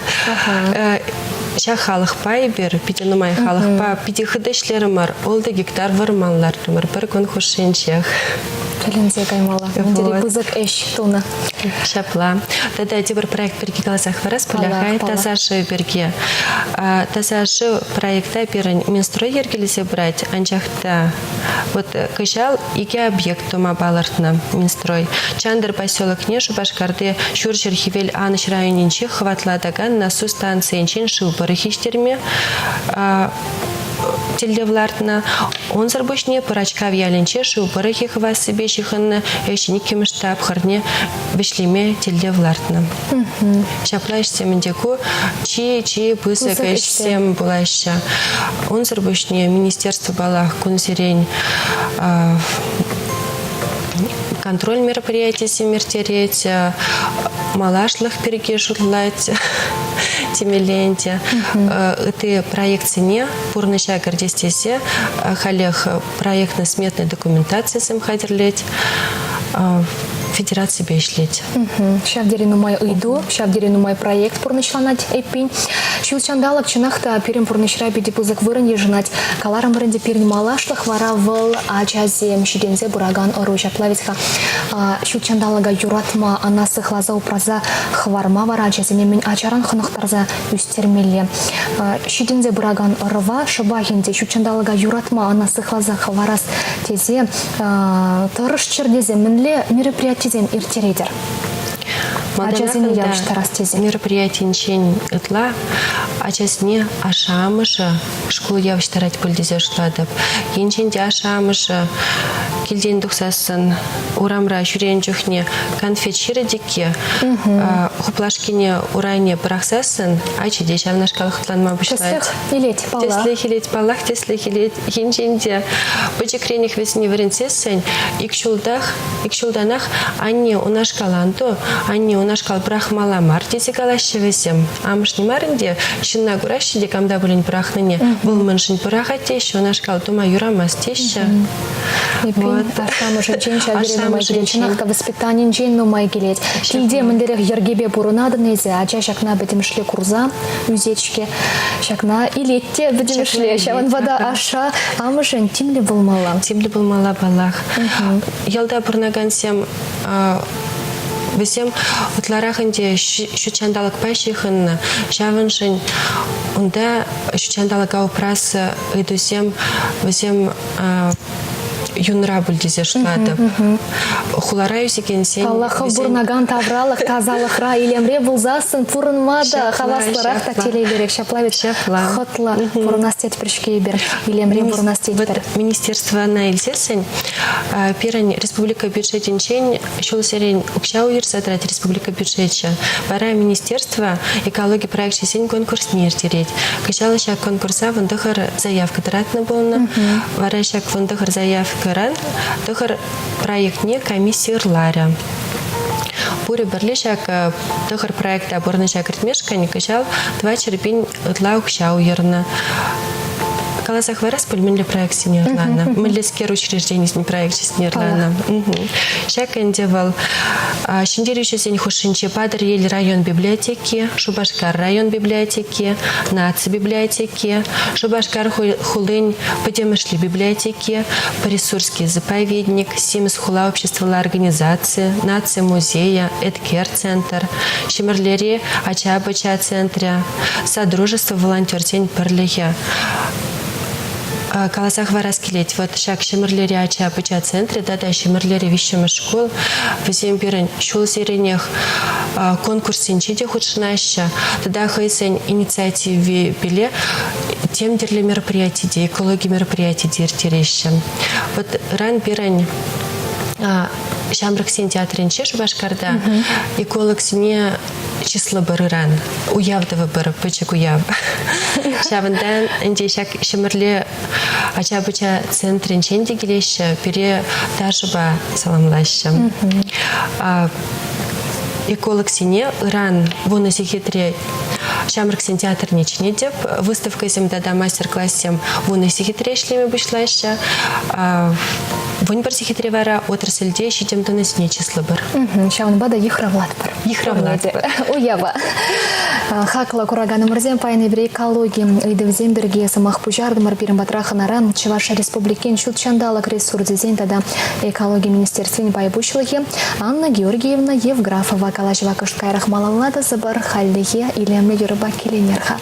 Ҫак халӑхпа эпир, питӗ нумай халӑхпа питӗ хытӑ ӗҫлерӗмӗр. Ултӑ гектар вӑрман лартрӑмӑр пӗр кун хушшинчех. Тӗлӗнсе каймалла. Мӗн тери пысӑк ӗҫ тунӑ. Ҫапла. Тата тепӗр проект пирки каласа хӑварас пуль-ха. Таса шыв пирки. Таса шыв проекта пирӗн Минстрой йӗркелесе пырать, анчах та вот кӑҫал икӗ объект тума палӑртнӑ Минстрой. Чантӑр поселокне Шупашкарти Ҫурҫӗр Хӗвел Анӑҫ районӗнчи хӑватлатакан насус станцийӗнчен шыв пӑрӑхӗ ӗҫтерме. тӗллев лартнӑ. Унсӑр пуҫне Пӑрачкав ялӗнче шыв пӑрӑхӗ хывассипе ҫыхӑннӑ ӗҫӗн иккӗмӗш тапхӑрне вӗҫлеме тӗллев лартнӑ. Ҫапла ӗҫсем ӗнтӗ ку чи-чи пысӑк ӗҫсем пулаҫҫӗ. Унсӑр пуҫне министерство паллах кунсерен контроль мероприятийӗсем ирттерет, малашлӑх пирки шутлать темелле ӗнтӗ. Ытти проектсене пурнӑҫа кӗртес тесе халех проектно-сметная документацисем хатӗрлет, федераципе ӗҫлет. Ҫав тери нумай ыйту, ҫав тери нумай проект пурнӑҫланать эппин. Ҫут ҫанталӑк чӑнах та пирӗн пурнӑҫра питӗ пысӑк вырӑн йышӑнать. Каларӑмӑр ӗнтӗ пирӗн малашлӑх вара вӑл ачасем ҫитӗнсе пыракан ӑру ҫапла вӗт-ха. Ҫут ҫанталӑка юратма, ӑна сыхласа упраса хӑварма вара ачасене мӗн ачаран хӑнӑхтарса ӳстермелле. Ҫитӗнсе пыракан ӑрӑва шӑпах ӗнтӗ ҫут ҫанталӑка юратма, ӑна сыхласа хӑварас тесе тӑрӑшчӑр тесе мӗнле мероприятисем ирттеретӗр? Ачасене явӑҫтарас тесе. Мероприятинчен ытла ачасене ашшӗ-амӑшӗ шкул явӑҫтарать пуль тесе шутлатӑп. Енчен те ашшӗ-амӑшӗ килтен тухсассӑн урамра ҫӳренӗ чухне конфет ҫирӗ тӗкке хуплашкине урайне пӑрахсассӑн ачи те ҫавнашкал хӑтланма пуҫлать. Тӗслӗх илет, паллах. Тӗслӗх илет, паллах, тӗслӗх илет. Енчен те пӗчӗкренех вӗсене вӗрентсессӗн ик ҫултах, ик ҫултанах анне унашкал ан ту, анне унашкал пӑрахмалла мар тесе калаҫҫӗ вӗсем. Амӑшне мар ӗнтӗ, ҫынна кураҫҫӗ те кам та пулин пӑрахнине. Вӑл мӗншӗн пӑрахать теҫҫӗ, унашкал тума юрамасть теҫҫӗ. Эппин, ашшӗ-амӑшӗнчен ҫав тери нумай килет. Чӑнах та воспитанинчен нумай килет. Килте мӗнлерех йӗркепе пурӑнатӑн эсӗ, ача ҫакна пӗтӗмӗшле курса ӳсет-ҫке. Ҫакна илет те пӗтӗмӗшле. Ҫавӑнпа та ашша амӑшӗн тимлӗ пулмалла. Тимлӗ пулмалла, паллах. Ялта пурӑнакансем вӗсем ытларах ӗнтӗ ҫут ҫанталӑкпа ҫыхӑннӑ. Ҫавӑншӑн унта ҫут ҫанталӑка упрас ыйтусем вӗсем юнра пуль тесе шутлатӑп. Хулара ӳсекенсен... Паллах, хӑв пурӑнакан тавралӑх тасалӑхра, илемре пулсассӑн пурӑнма та хаваслӑрах та телейлӗрех. Ҫапла ведь Ҫапла. Хӑтлӑ пурӑнас тетпӗр-ҫке эпир, илемре пурӑнас тетпӗр. Министерствона илсессӗн пирӗн республика бюджетӗнчен ҫулсерен укҫа уйӑрса тӑрать республика бюджечӗ. Вара министерство экологи проекчӗсен конкурсне ирттерет. Кӑҫал ҫак конкурса 19 заявка тӑратнӑ пулнӑ. Вара ҫак 19 заявкӑран тӑхӑр проектне комисси ырларӗ. Пурӗ пӗрле ҫак тӑхӑр проекта пурнӑҫа кӗртмешкӗн кӑҫал 400 пин ытла укҫа уйӑрнӑ. Каласа хӑварас пуль, мӗнле проектсене ырланӑ, мӗнлескер учрежденисен проекчӗсене ырланӑ. Ҫак ӗнтӗ вӑл ҫӗнтерӳҫӗсен хушшинче Патӑрьел район библиотеки, Шупашкар район библиотеки, наци библиотеки, Шупашкар хулин пӗтӗмӗшле библиотеки, Присурский заповедник, Симӗс хула обществӑлла организаци, наци музейӗ, Эткер центр, Ҫӗмӗрлери ача-пӑча центрӗ, Содружество волонтерсен пӗрлӗхӗ. Каласа хӑварас килет, вот ҫак Ҫӗмӗрлери ача-пӑча центрӗ тата Ҫӗмӗрлери виҫҫӗмӗш шкул, вӗсем пирӗн ҫулсеренех конкурссенче те хутшӑнаҫҫӗ тата хӑйсен инициативипеле тем тӗрлӗ мероприяти те, экологи мероприяти те ирттереҫҫӗ. Вот ыран пирӗн Ҫамрӑксен театрӗнче Шупашкарта экологсене чыслӑпӑр ыран. Уяв тӑвӑпӑр, пӗчӗк уяв. Ҫавӑнтан ӗнтӗ ҫак Ҫӗмӗрле ача-пӑча центрӗнчен те килеҫҫӗ, пире ташӑпа саламлаҫҫӗ. Экологсене ыран 10 сехетре Ҫамрӑксен театрне чӗнетӗп. Выставкӑсем тата мастер-классем 10 сехетре ӗҫлеме пуҫлаҫҫӗ. 11 сехетре вара отрасльте ҫитӗм тӑнисене чыслӑпӑр. Ҫавӑнпа та йыхравлатпӑр. Йыхравлатпӑр. Уява. Хаклӑ кураканӑмӑрсем, паян эпир экологи ыйтӑвӗсем пирки сӑмах пуҫартӑмӑр. Пирӗн патра хӑнара Чӑваш Республикин ҫут ҫанталӑк ресурсӗсен тата экологи министерствин пай пуҫлӑхӗ Анна Георгиевна Евграфова калаҫӑва кӑшт каярах малалла тӑсӑпӑр. Хальлӗхе илемлӗ юрӑпа киленер-ха.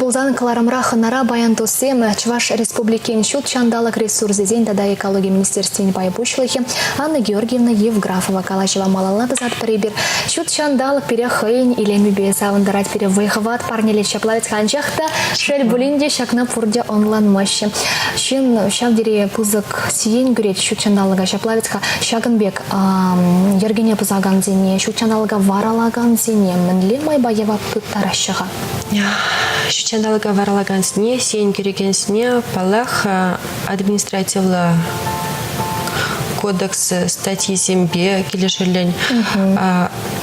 пулсан кӑларӑмра хӑнара паян туссем Чӑваш Республикин ҫут ҫанталӑк ресурсӗсен тата экологи министерствин пай пуҫлӑхӗ Анна Георгиевна Евграфова калаҫӑва малалла тӑсатпӑр эпир. Ҫут ҫанталӑк пире хӑйӗн илемӗпе савӑнтарать, пире вӑй-хӑват парнелет ҫапла вӗт-ха. Анчах та, шел пулин те, ҫакна пурте ӑнланмаҫҫӗ. Ҫын ҫав тери пысӑк сиен кӳрет ҫут ҫанталӑка ҫапла вӗт-ха. Ҫакӑн пек йӗркене пӑсакансене, ҫут ҫанталӑка варалакансене мӗнле майпа явап тыттараҫҫӗ-ха? Ҫут ҫанталӑка варалакансене, сиен кӳрекенсене, паллах, административлӑ кодекс статйисемпе килӗшӳллӗн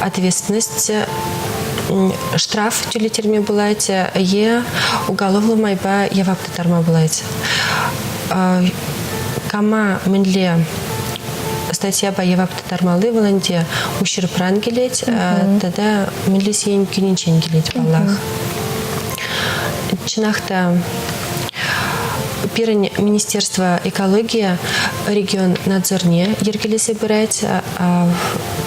ответственность штраф тӳлеттерме пулать е уголовлӑ майпа явап тыттарма пулать. Кама мӗнле статьяпа явап тыттармалли вӑл ӗнтӗ ущербран килет тата мӗнле сиен кӳнинчен килет паллах. Чӑнах та пирӗн Министерство экологии регион надзорне йӗркелесе пырать,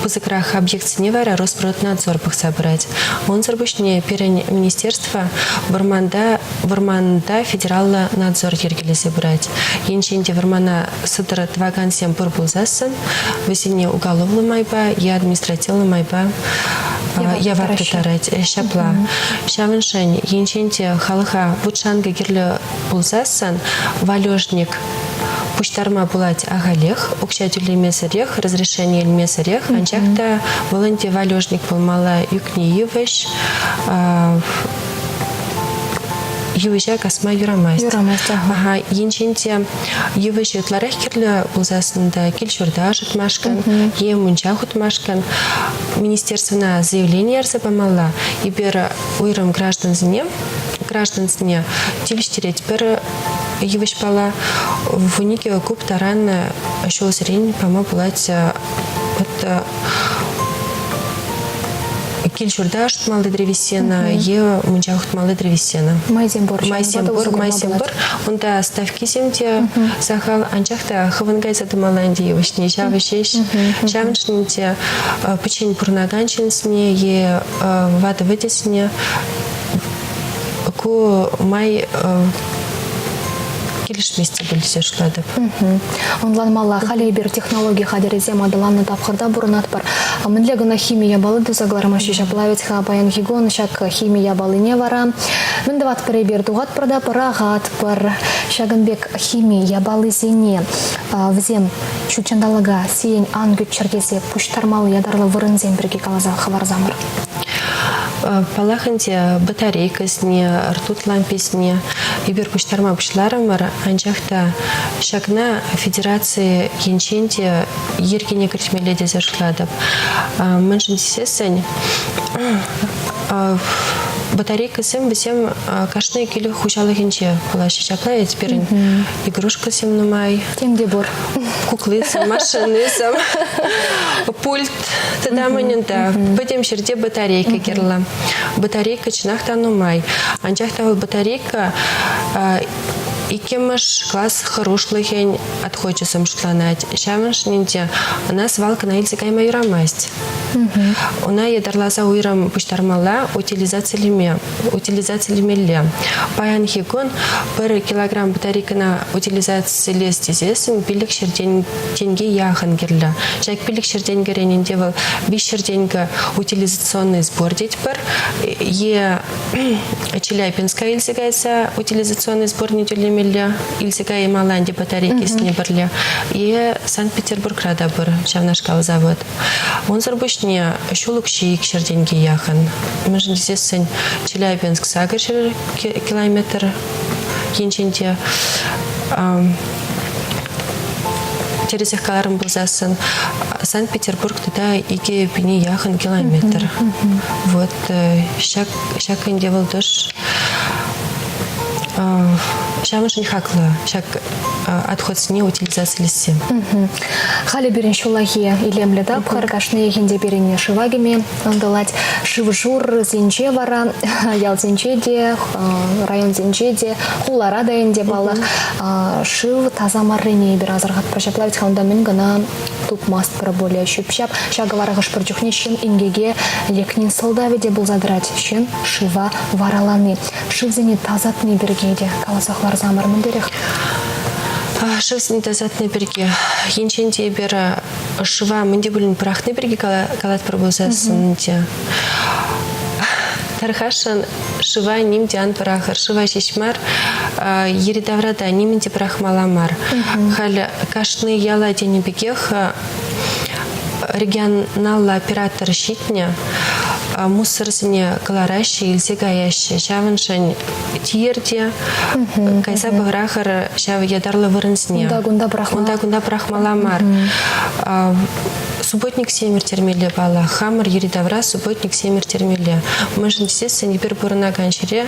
пысӑкрах объектсене вара Росприроднадзор пӑхса пырать. Унсӑр пуҫне пирӗн министерство вӑрманта вӑрманта федераллӑ надзор йӗркелесе пырать. Енчен те вӑрмана сӑтӑр тӑвакансем пур пулсассӑн, вӗсене уголовлӑ майпа е административлӑ майпа явап тыттарать. Ҫапла. Ҫавӑншӑн енчен те халӑха вут-шанкӑ кирлӗ пулсассӑн валежник пуҫтарма пулать ахалех, укҫа тӳлемесӗрех, разрешение илмесӗрех, анчах та вӑл ӗнтӗ валежник пулмалла ӳкнӗ йывӑҫ, йывӑҫа касма юрамасть. Юрамасть, ага. Ага, енчен те йывӑҫ ытларах кирлӗ пулсассӑн та кил-ҫурта ӑшӑтмашкӑн е мунча хутмашкӑн министерствӑна заявлени ярса памалла. Эпир уйрӑм граждансене граждансене тивӗҫтеретпӗр йывӑҫпала. 12 куб таран ҫулсерен пама пулать вот кил-ҫурта ӑшӑтмалли древесина е мунча хутмалли древесина. Майсем пур. Майсем пур, майсем пур. Унта ставкисем те сахал, анчах та хӑвӑн кайса тӑмалла ӗнтӗ йывӑҫне. Ҫавӑ ҫеҫ. Ҫавӑншӑн те пӗччен пурӑнакан ҫынсене е ватӑ вӗтӗсене ку май килӗшмест те пуль шутлатӑп. Ӑнланмалла, халӗ эпир технологи хатӗрӗсем аталаннӑ тапхӑрта пурӑнатпӑр. Мӗнле кӑна хими япали туса кӑлармаҫҫӗ ҫапла вӗт-ха паянхи кун ҫак хими япалине вара мӗн тӑватпӑр эпир? Тухатпӑр та пӑрахатпӑр. Ҫакӑн пек хими япалисене вӗсем ҫут ҫанталӑка сиен ан кӳччӗр тесе пуҫтармалли ятарлӑ вырӑнсем пирки каласа хӑварсамӑр. Паллах ӗнтӗ, батарейкӑсене, ртуть ламписене эпир пуҫтарма пуҫларӑмӑр, анчах та ҫакна федераци енчен те йӗркене кӗртмелле тесе шутлатӑп. Мӗншӗн тесессӗн батарейкӑсем вӗсем кашни кил хуҫалӑхӗнче пулаҫҫӗ. Ҫапла ведь пирӗн игрушкӑсем нумай. Тем те пур. Куклисем, машинисем, пульт тата мӗн та. Пӗтӗм ҫӗрте батарейка кирлӗ. Батарейка чӑнах та нумай. Анчах та вӑл батарейка иккӗмӗш класс хӑрушлӑхӗн отхочӗсем шутланать. Ҫавӑншӑн ӗнтӗ ӑна свалкӑна илсе кайма юрамасть. Ӑна ятарласа уйрӑм пуҫтармалла, утилизацилеме, утилизацилемелле. Паянхи кун пӗр килограмм батарейкӑна утилизацилес тесессӗн 500 тенке яхӑн кирлӗ. Ҫак 500 тенкӗрен ӗнтӗ вӑл 300 тенкӗ утилизационный сбор тетпӗр е Челябинска илсе кайса утилизационный сборне тӳлемелле, илсе каймалла ӗнтӗ батарейкисене пӗрле. Е Санкт-Петербургра та пур ҫавнашкал завод. Унсӑр пуҫне ҫул укҫи 200 тенке яхӑн. Мӗншӗн тесессӗн Челябинск 800 километр енчен те тӗрӗсех каларӑм пулсассӑн Санкт-Петербург тата 2000 яхӑн километр. Вот ҫак ҫак ӗнтӗ вӑл тӑш ҫавӑншӑн хаклӑ ҫак. отходсене утилизацилесси. Халӗ пирӗн ҫуллахи илемлӗ тапхӑр, кашни ӗнтӗ пирӗн шыва кӗме ӑнтӑлать. Шыв-шурсенче вара ялсенче те, районсенче те, хулара та ӗнтӗ, паллах, шыв таса маррине эпир асӑрхатпӑр. Ҫапла вӗт-ха унта мӗн кӑна тупмастпӑр пулӗ. Ҫӳп-ҫап ҫакӑ вара хӑш-пӗр чухне ҫын инкеке лекнин сӑлтавӗ те пулса тӑрать. Ҫын шыва варалани. Шывсене тасатни пирки те каласа хӑварсамӑр мӗнтерех? Шывсене тасатни пирки. Енчен те эпир шыва мӗн те пулин пӑрахни пирки калатпӑр пулсассӑн те тархасшӑн шыва ним те ан пӑрахӑр. Шыва ҫеҫ мар, йӗри-тавра та нимӗн те пӑрахмалла мар. Халь кашни яла тенӗ пекех регионаллӑ оператор ҫитнӗ, мусорсене кӑлараҫҫӗ, илсе каяҫҫӗ. Ҫавӑншӑн тиер те кайса пӑрахӑр ҫав ятарлӑ вырӑнсене. Унта-кунта пӑрахмалла. Унта-кунта пӑрахмалла мар. Субботниксем ирттермелле паллах. Хамӑр йӗри-тавра субботниксем ирттермелле. Мӗншӗн тесессӗн эпир пурӑнакан ҫӗре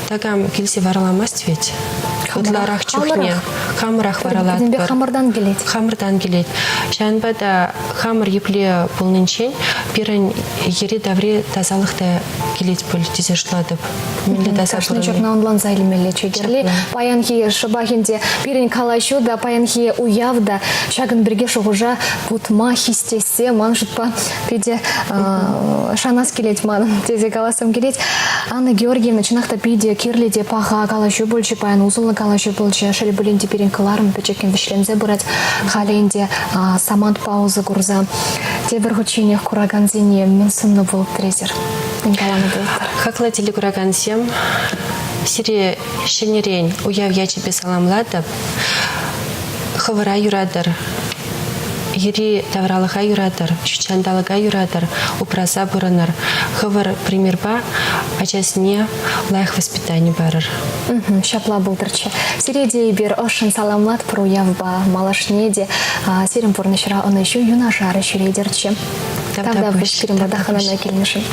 такам килсе вараламасть вӗт. Ытларах чухне хамӑрах варалатпӑр. Пӗтӗмпех хамӑртан килет. Хамӑртан килет. Ҫавӑнпа та хамӑр епле пулнинчен пирӗн йӗри-таври тасалӑх та килет пуль тесе шутлатӑп. Мӗнле таса Кашни ҫакна ӑнланса илмелле чӗкерли. Паянхи шӑпах ӗнтӗ пирӗн калаҫу та, паянхи уяв та ҫакӑн пирки шухӑша путма хистессе ман шутпа питӗ шанас килет манӑн тесе калассӑм килет. Анна Георгиевна, чӑнах та питӗ кирлӗ те паха калаҫу пулчӗ, паян усӑллӑ калаҫу пулчӗ. Шел пулин те пирӗн кӑларӑм пӗчӗккӗн вӗҫленсе пырать. Халӗ ӗнтӗ самант пауза курса тепӗр хутченех куракансене мӗн суннӑ пулӑттӑр эсир? Мӗн каланӑ пулӑттӑр? Хаклӑ телекуракансем, сире ҫӗнӗрен уяв ячӗпе саламлатӑп. Хӑвӑра юратӑр, йӗри тавралӑха юратӑр, ҫутҫанталӑка юратӑр, упраса пурӑнӑр. Хӑвӑр примерпа ачасене лайӑх воспитани парӑр. Ҫапла пултӑрччӗ. Сире те эпир ӑшшӑн саламлатпӑр уявпа. Малашне те сирӗн пурнӑҫра ӑнӑҫу юнашар ҫӳретӗрччӗ. Тавтапуҫ пирӗн пата хӑнана килнӗшӗн.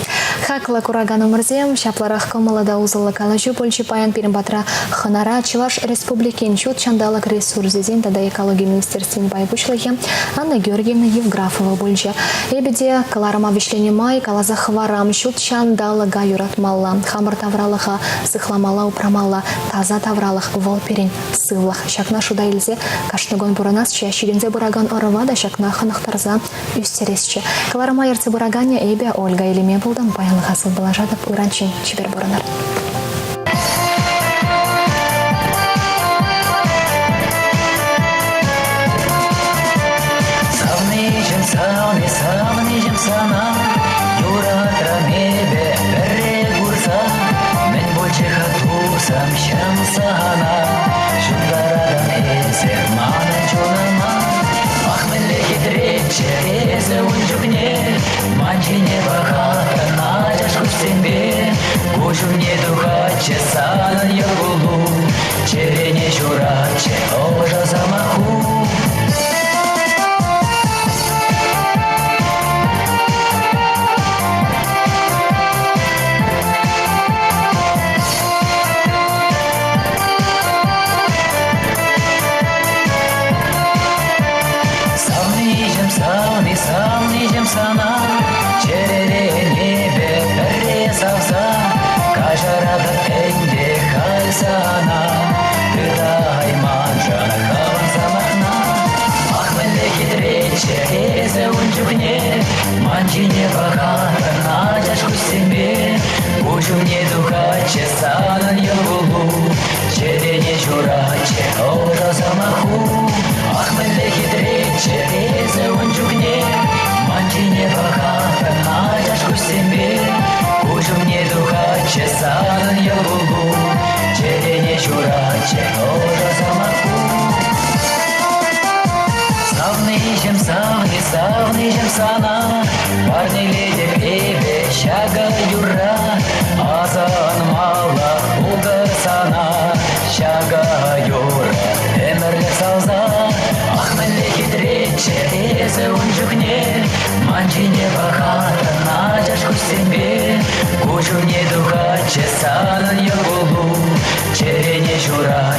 Хаклӑ кураканӑмӑрсем, ҫапларах кӑмӑллӑ та усӑллӑ калаҫу пулчӗ паян пирӗн патра хӑнара Чӑваш Республикин ҫут ҫанталӑк ресурсӗсен тата экологи министерствин пай пуҫлӑхӗ Анна Георгиевна Евграфова пулчӗ. Эпӗ те кӑларӑма вӗҫленӗ май каласа хӑварам, ҫут ҫанталӑка юратмалла, хамӑр тавралӑха сыхламалла, упрамалла, таса тавралӑх вӑл пирӗн сывлӑх. Ҫакна шута илсе кашни кун пурӑнасчӗ, ҫитӗнсе пыракан ӑрӑва та ҫакна хӑнӑхтарса ӳстересчӗ. Кӑларӑма ертсе пыраканӗ эпӗ, Ольга Илеме пултӑм. Паянлӑха сывпуллашатӑп, ыранччен чипер пурӑнӑр. Савниҫӗм, савни, савниҫӗм сана, юратрам эпӗ пӗрре курса. Мӗн пулчӗ-ха тусам ҫам сана, ҫунтаратӑн эсӗ манӑн чунӑма. Ах, мӗнле хитреччӗ эсӗ ун чухне, ман ҫине пӑхаттӑн ачаш куҫсемпе. Куҫ умне тухатчӗ санӑн йӑл-кулу, чӗрене ҫуратчӗ ӑшӑ сӑмаху. Савниҫӗм, савни, савниҫӗм сана, чӗререн эпӗ пӗрре савса, каҫаратӑп ӗнтӗ халь сана, тытайманшӑн хӑвӑн сӑмахна. Ах, мӗнле хитреччӗ эсӗ ун чухне, ман ҫине пӑхатӑн ачаш куҫсемпе, куҫ умне тухатчӗ санӑн йӑл-кулу, чӗрене ҫуратчӗ ӑшӑ сӑмаху. Ах, мӗнле хитреччӗ эсӗ ун чухне, ман ҫине пӑхатӑн ачаш куҫсемпе, куҫ умне тухатчӗ санӑн йӑл-кулу, чӗрене ҫуратчӗ ӑшӑ сӑмаху. Савниҫӗм, савни, савниҫӗм сана, парнелетӗп эпӗ ҫакӑ юрра, асӑнмалӑх пултӑр сана ҫакӑ юрӑ ӗмӗрлӗх савса. Ах, мӗнле хитреччӗ эсӗ ун чухне, ман ҫине пӑхатӑн ачаш куҫсемпе, куҫ умне тухатчӗ санӑн йӑл-кулу, чӗрене ҫуратчӗ.